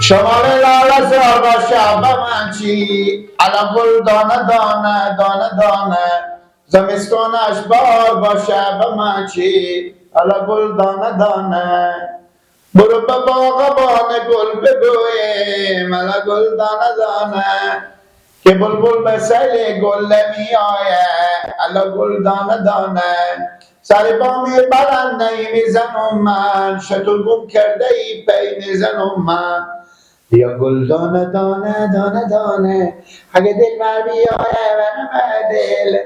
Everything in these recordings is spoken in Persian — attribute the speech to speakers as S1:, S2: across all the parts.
S1: شمال لاله زار باشه به من چی، علا گل دانه دانه دانه دانه، زمستانش بار باشه به من چی، علا گل دانه دانه. برو به باغبان گل بگویم علا گل دانه دانه، که بلبل به سیل گل نمی آیه علا گل دانه دانه. سر بامی بلند نمیزنم من، شتر گم کرده ای پی میزنم من. بیا گل دانه دانه دانه دانه، اگه دل بر بیایه برم دل.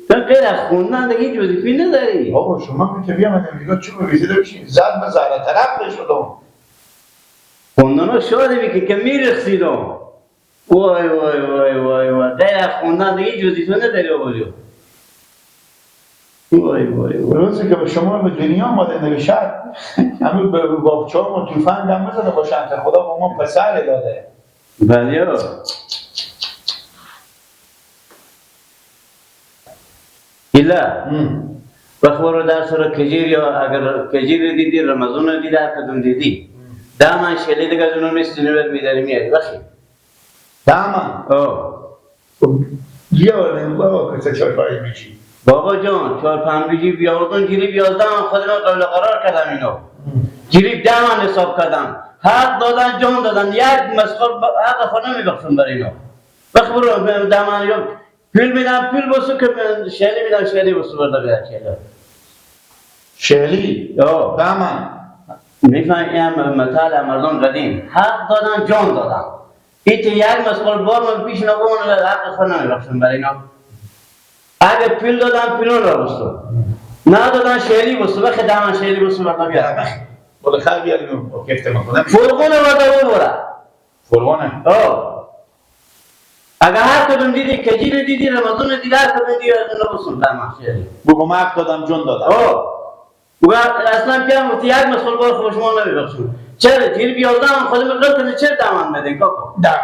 S2: تو غیر از خوندن دیگه هیچ وظیفه‌ای نداری.
S1: بابا شما می که بیام امریکا چوب ویزه بشین زد به زهره طرف شدم.
S2: خوندن ها شاده بی که میرخسیدم. وای وای وای وای وای، غیر از خوندن دیگه هیچ وظیفه نداری آقا جان. وای وای وای.
S1: روزی که به شما به دنیا آمده نوشت همین به بابچه‌ها و تفنگ هم بزنه باشن که خدا به ما پسر داده.
S2: بله آقا. ایلا وقت برو درس رو کجیر یا اگر کجیر دیدی رمضان رو دیدی هر کدوم دیدی دامن شلی دیگه از اونو میستونی بر میداری میاری وقتی
S1: دامن
S2: آه
S1: بیاوردیم بابا که چهار پای میشی.
S2: بابا جان 4-5 بیجی بیاوردون جریب 11 من خودم قبل قرار کردم اینو جریب 10 من حساب کردم حق دادن جان دادن یک مسخر حق خود نمیبخشم برای اینو. وقت برو دامن یا پول میدم پول بسو که شلی میدم شلی بسو برده بیار شلی.
S1: شلی؟
S2: آه.
S1: دامن
S2: میفهم این هم مثال مردم قدیم حق دادن جان دادن ایت یک مسخر بار من پیش نبون حق خود نمیبخشم برای اینا. اگه پول دادن پولون را بسو ندادن شلی بسو بخی دامن شلی بسو برده بیار.
S1: بالاخره بیاریم کفت ما کنم.
S2: فرقونه برده ببره.
S1: فرقونه؟
S2: آه. اگه هر کدوم دیدی کجیر دیدی رمضان دیدی هر کدوم دیدی از اون بسون دامن شلی.
S1: بگو من حق دادم جون دادم.
S2: آه. و اصلا پیام گفتی یک مسخول بار خوش ما نمیبخشم. چرا تیر بیازدهم خودم قل کنه چرا دامن بدین کاکا؟
S1: ده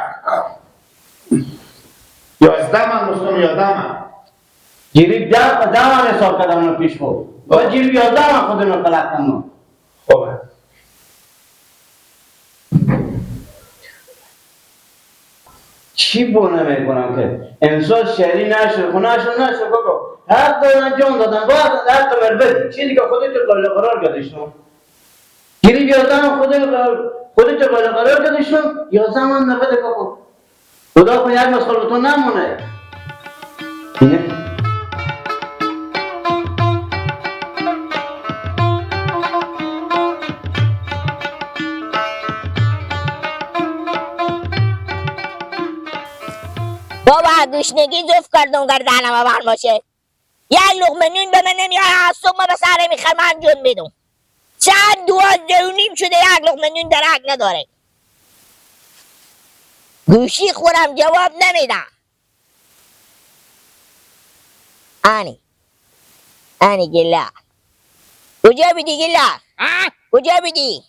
S1: 11 من مسلم 11 من
S2: جریب 10 من حساب کردم اونو پیش بود و جریب 11 من خودم رو قلق کردم.
S1: خوبه.
S2: چی بونه میکنم که انسان شهری نشد خب نشد نشد کاکا حق دادن جان دادن باید حق مر بدی چیزی که خودت قابل قرار کردیشون گریب 11 من خودت قابل قرار کردیشون 11 من نبده کاکا. خدا کن یک مسخال به تو نمونه. اینه
S3: بابا گشنگی زف کردم گردنم آور باشه. یک لقمه نون به من نمیاره از صبح ما به سر میخوام من جون بدم. ساعت 12:30 شده یک لقمه نون درک نداره. گوشی خورم جواب نمیدم. آنی آنی گلا کجا بودی گلا؟ کجا بودی؟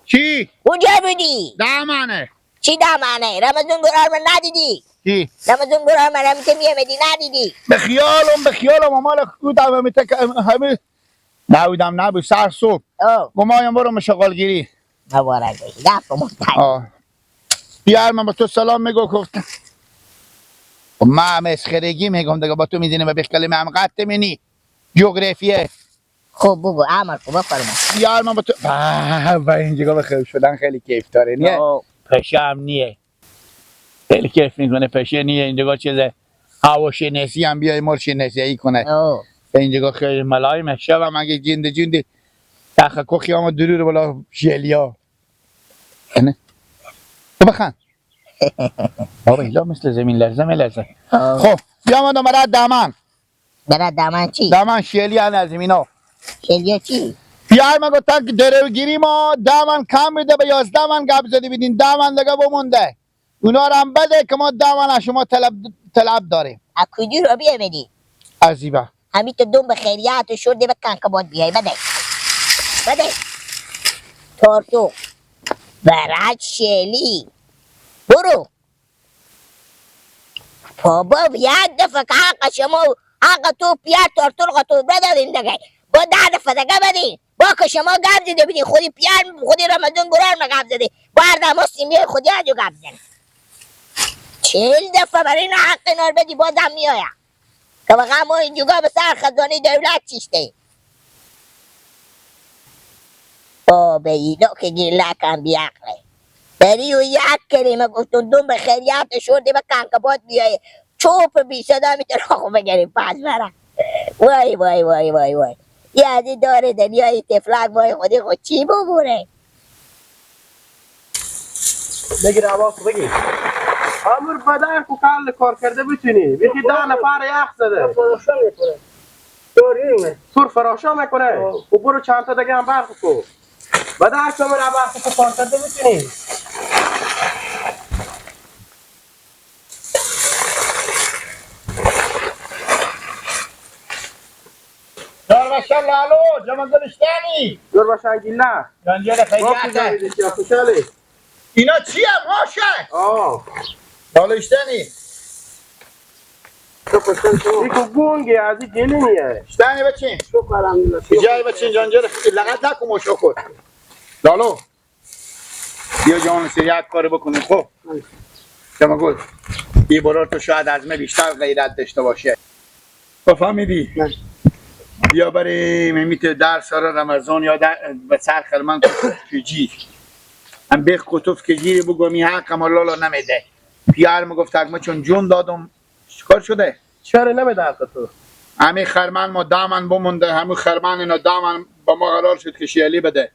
S1: چی؟
S3: کجا بودی؟
S1: دامنه.
S3: چی دامنه؟ رمضان قرار من ندیدی؟
S1: چی؟
S3: رمضان قرار من همیشه میامدی ندیدی؟
S1: به خیالم به خیالم امال کودم همه نبودم نبود سر صبح. گمایم برو مشغالگیری.
S3: مبارک باشی دست مستقیم.
S1: بیار من با تو سلام میگو گفتم. ما مسخرگی میگم دیگه با تو میزنیم و بخکلیم هم قطع منی جغرافیه.
S3: خب بگو عمل کن بفرما.
S1: بیار من با تو و اینجا بخیر شدن خیلی کیف داره نیه؟ پشه هم نیه خیلی کیف میکنه پشه نیه اینجا چیزه هواشناسی هم بیای مال شناسایی کنه. اینجا خیلی ملایمه شب مگه جنده جنده تخ کوخی هم درور بالا ژلیا. نه تو بخند. بابا ایلا مثل زمین لرزه میلرزه. خب بیا من برای دامن.
S3: برای دامن چی؟
S1: دامن شلی هن از اینا.
S3: شلی چی؟
S1: بیای من گفتم که دروگیری ما دامن کم میده به 11 من گپ زدی بدین دامن دیگه بمونده. اونا رو هم بده که ما دامن از شما طلب داریم.
S3: از کجا رو بیامدی؟
S1: از زیبا.
S3: همین تو دوم به خیریت و شرده بکن که باید بیای بده. بده. تارتو. برای شلی. برو. بابا یک دفعه که حق شما حق تو پیار تارتو رو تو بدادین دیگه. با 10 دفعه دیگه بدی با که شما گپ زده بدی خودی پیار خودی رمضان گرار ما گپ زده با هر دم میای خودی از گپ زنی 40 دفعه برای اینا حق اینا رو بدی بازم میآید که واقعا ما اینجوگا به سر خزانه دولت چیشته با به اینا که گیلکم بیعقله بری و یک کلمه گفتون دوم به خیریت شردی به کنکبات بیایه چوپ بی صدا میتونه خو بگیریم پس برم وای وای وای وای وای یه از این داره دنیای تفلک وای خودی خود چی بگوره
S4: بگیر عواف بگیر امر بدن کو کار کار کرده بتونی بیخی 10 نفر یخ زده تور فراشا میکنه و برو چند تا دیگه هم برق کو بدن کو مرا برق کو کار کرده بتونی
S1: دروشان لالو جمع گلشتنی
S4: دروشان گیله
S1: جانجر خیریته
S4: خوشحالی
S1: اینا چیه ماشه
S4: آه
S1: لالو اشتنی
S4: ایکو گونگی از این گلی نیه
S1: اشتنی بچین جای بچین جانجر لغت نکن مشو کن لالو بیا جان سریعت کار بکنیم. خب جمع گل یه برار تو شاید از من بیشتر غیرت داشته باشه بفهمیدی؟ بیا بریم میت در سر رمضان یا در به سر خرمن کجی هم بخ کتف کجی بگو می حق ما لالا نمیده پیار میگفت ما چون جون دادم چیکار شده؟
S4: چرا نمیده حق تو؟
S1: همین خرمن ما دامن بمونده همین خرمن اینا دامن با ما قرار شد که شیلی بده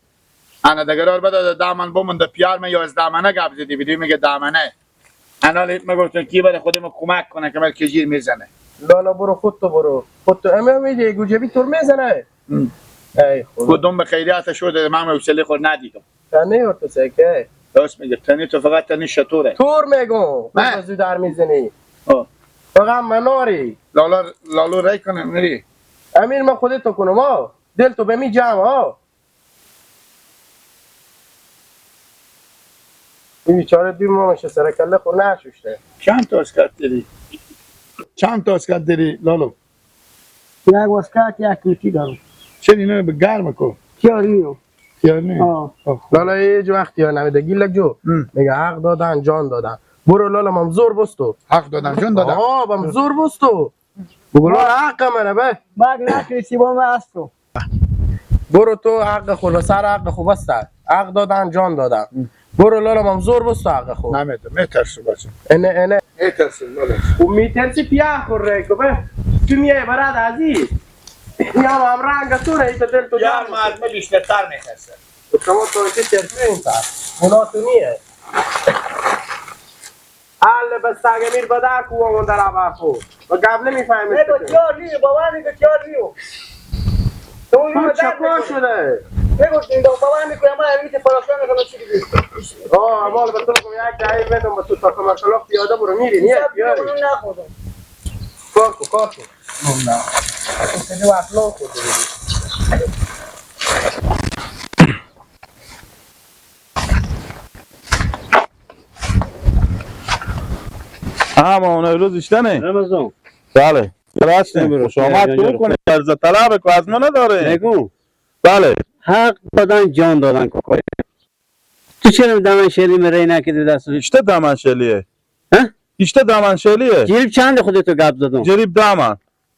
S1: انا دگرار بده دامن بمونده پیار من 11 منه گپ زدی بدی میگه دامنه انا لیت میگفتن کی بده خودم کمک کنه که من کجیر میزنه
S4: لالا برو خود تو برو خود تو امه میده گوجبی تور میزنه ای خدا
S1: کدوم به خیریت شده من حوصله خود ندیدم
S4: تنه تو سکه
S1: راست میگه تنی تو فقط تنی شطوره
S4: تور میگم خود در میزنی فقط مناری
S1: لالا لالو رای کنه میری
S4: امیر من خودت تو کنم ها دل تو به می جمع ها این بیچاره دو ماه میشه سر کله خود نشوشته.
S1: چند تا اسکات داری؟ چند تا اسکات داری لالو؟
S5: یک واسکت یک کیتی دارم.
S1: چرا اینا رو به گرم کو؟
S5: کیاریو.
S1: کیاری؟
S4: لالا هیچ وقتی ها نمیده گیلک جو میگه حق دادن جان دادن برو لالا مم زور بستو.
S1: حق دادن جان دادن؟
S4: آه بم زور بستو بگو لالا حق منه به
S5: بعد نکریسی با من هستو.
S4: برو تو حق خود سر حق خود بسته حق دادن جان دادن برو لالا مم زور بستو حق خود
S1: نمیده میترسه بچه
S4: اینه اینه
S1: میترسه لالا
S4: و میترسی پیا خور ره به تو میای براد عزیز یا هم رنگ تو ره تو دل تو
S1: یا مردم بیشتر میترسه
S4: شما تو که ترسی این تر اونا تو نیه حال بس تاگمیر بدا کو اون در آبا و قبل نمیفهمی
S5: بگو چهار ریو بابا میگه چهار ریو
S4: تو چکار شده
S5: بگو این دو بابا میگه ما همیشه فراشان میکنم چی دیگه
S4: آه مال به تو بگم یک دهی بدم به تو تا کمرشلاق پیاده برو میری نیه پیاری
S5: نخوردم
S4: کار کو کار کو نه تو اصلا خورده
S6: اما اون روز اشتنه
S2: رمضان
S6: بله راست خوش آمد تو کنه قرض طلب که از ما نداره
S2: نگو
S6: بله
S2: حق دادن جان دادن کوکای تو چرا دامن شلی می نکردی دست
S6: işte دامن شلیه
S2: ها
S6: işte دامن شلیه
S2: جریب چند خودتو گپ زدم
S6: جریب دامن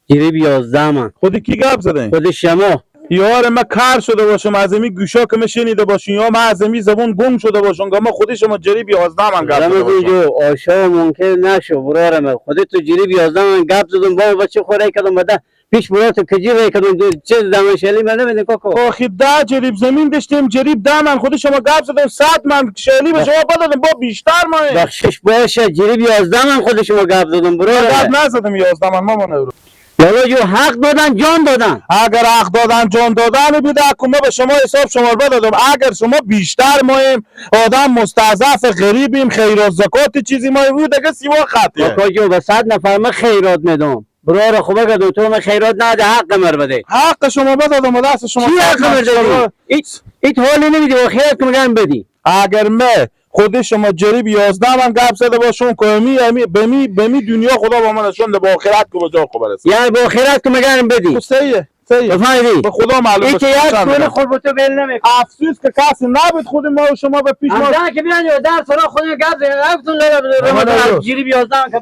S2: جریب 11 من
S6: خودی کی گپ زدین
S2: خود شما
S6: یار ما کار شده باشم از می گوشا که می شنیده باشین یا ما از می زبون گم شده باشم که ما خودی شما جریب 11 من گپ زده باشم
S2: جو آشا ممکن نشو برارم خودت تو جریب 11 من گپ زدم بابا بچه خوره کردم بده پیش برات کجی ری کردم چه دامن شلی من نمیده کوکو
S6: آخی ده جریب زمین داشتیم جریب ده من خودی شما گپ زدم 100 من شلی به شما بدادم با بیشتر ما
S2: بخشش باشه جریب 11 من خود شما گپ زدم برارم
S6: گپ نزدم 11 من مامان رو
S2: لالا جو حق دادن جان دادن
S6: اگر حق دادن جان دادن بیده ما به شما حساب شما بدادم اگر شما بیشتر مایم آدم مستضعف غریبیم خیرات زکات چیزی مایم بود دیگه سیوا خطیه
S2: کاکا جو به 100 نفر من خیرات میدم برار خوبه که دو من خیرات نده حق مر بده
S6: حق شما بدادم و دست شما
S2: چی حق مر دادی؟ ایت حالی نمیدی و خیرات که میگم بدی
S6: اگر ما خود شما جریب 11 من گپ زده باشون که می به می دنیا خدا با من نشون ده با آخرت که با جا خبر است
S2: یعنی با آخرت که میگم بدی
S6: تو صحیحه صحیح.
S2: فهمیدی؟
S6: به خدا معلوم
S2: این که
S6: باشه
S2: یک
S6: چند
S2: تونه
S6: میدم.
S2: خود تو بیل نمیکنه.
S6: افسوس که کسی نبود خود ما و شما به پیش ما.
S2: همزن که بیان یا در سرا خود گپ زنه گفتون لالا رمضان از جیری بیازدم که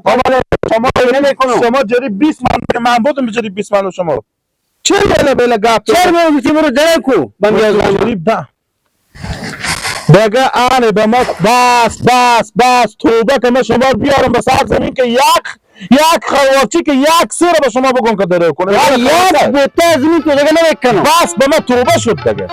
S6: شما
S2: نمی‌کنم.
S6: شما جری 20 من من بودم جری 20 من شما چه بله بله گپ
S2: چرا میگی برو در کو من بیازدم.
S6: جریب ده بگه آنه به ما بس بس بس توبه که من شما رو بیارم به سر زمین که یک خوارچی که یک سیر به شما بگم که داره کنه.
S2: یک بوته از این تو دیگه نمیکنم.
S6: بس به ما توبه شد دیگه.